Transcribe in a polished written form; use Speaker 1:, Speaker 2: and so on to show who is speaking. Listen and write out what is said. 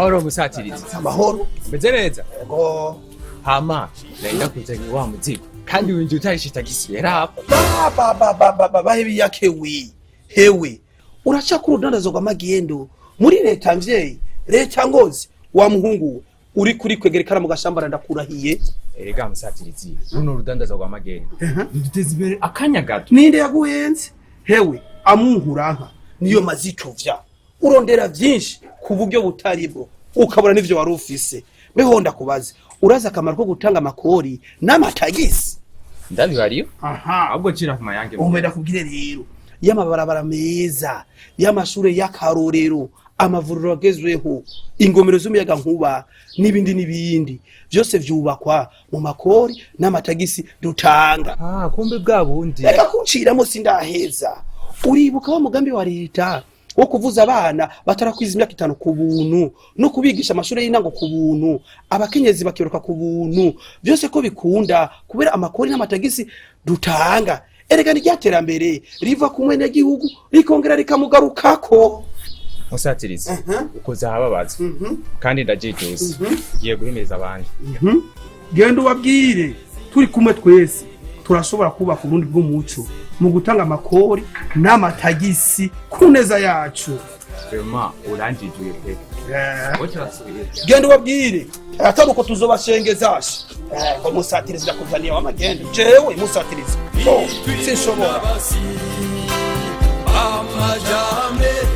Speaker 1: Amahoro, musatirizi.
Speaker 2: Amahoro.
Speaker 1: Meze neza.
Speaker 2: Yego.
Speaker 1: Hama nari ndakuzanye wa muzigo, kandi winjiye utarishe tagisi yarapa.
Speaker 2: Ba ba ba ba ba ba bahebi yakewi hewe, uraca ku rudandazo rw'amagendo muri leta mvyeyi, leta ngozi. Wa muhungu we, uri kuri kwegera mu gashambara, ndakurahiye.
Speaker 1: Erega musatirizi, runo rudandaza rwa magendo ruduteza imbere akanya gato.
Speaker 2: Ninde yaguhenze hewe? Amunkuranka niyo mazitovya, urondera vyinshi ku buryo butari bwo, ukabura n'ivyo wari ufise. Mbeho ndakubaze, urazi akamaro ko gutanga amakori n'amatagisi?
Speaker 1: Ndabibariyo.
Speaker 2: Aha.
Speaker 1: Ahubwo cira ku mayange.
Speaker 2: Umbe ndakubwire rero, y'amabarabara meza, y'amashure y'akarorero, amavuriro agezweho, ingomero z'umuyaga nkuba n'ibindi n'ibindi, vyose vyubakwa mu makori n'amatagisi dutanga.
Speaker 1: Ah, kumbe bwa bundi.
Speaker 2: Reka kunciramo, sindaheza. Uribuka wa mugambi wa leta wo kuvuza abana batarakwiza imyaka 5 ku buntu, no kubigisha amashuri y'intango ku buntu, abakenyezi bakiruka ku buntu? Byose ko bikunda kubera amakori n'amatagisi dutanga. Erega ni ryaterambere riva ku mwenegihugu, rikongera rikamugarukako.
Speaker 1: Musatirizi, ukoze ahababaza kandi ndajijuse, ngiye guhimiriza abandi.
Speaker 2: Genda ubabwire, turi kumwe twese turashobora kubaka ubundi bw'umuco mu gutanga amakori n'amatagisi ku neza yacu.
Speaker 1: Vraiment uranjijuye pe. Wowe turasubiye.
Speaker 2: Genda ubabwire, atari uko tuzobashengezashe. Ngo musatirizi ndakuzaniye w'amagendo, jewe musatirizi. Oh, sinshobora.
Speaker 3: Amajambere.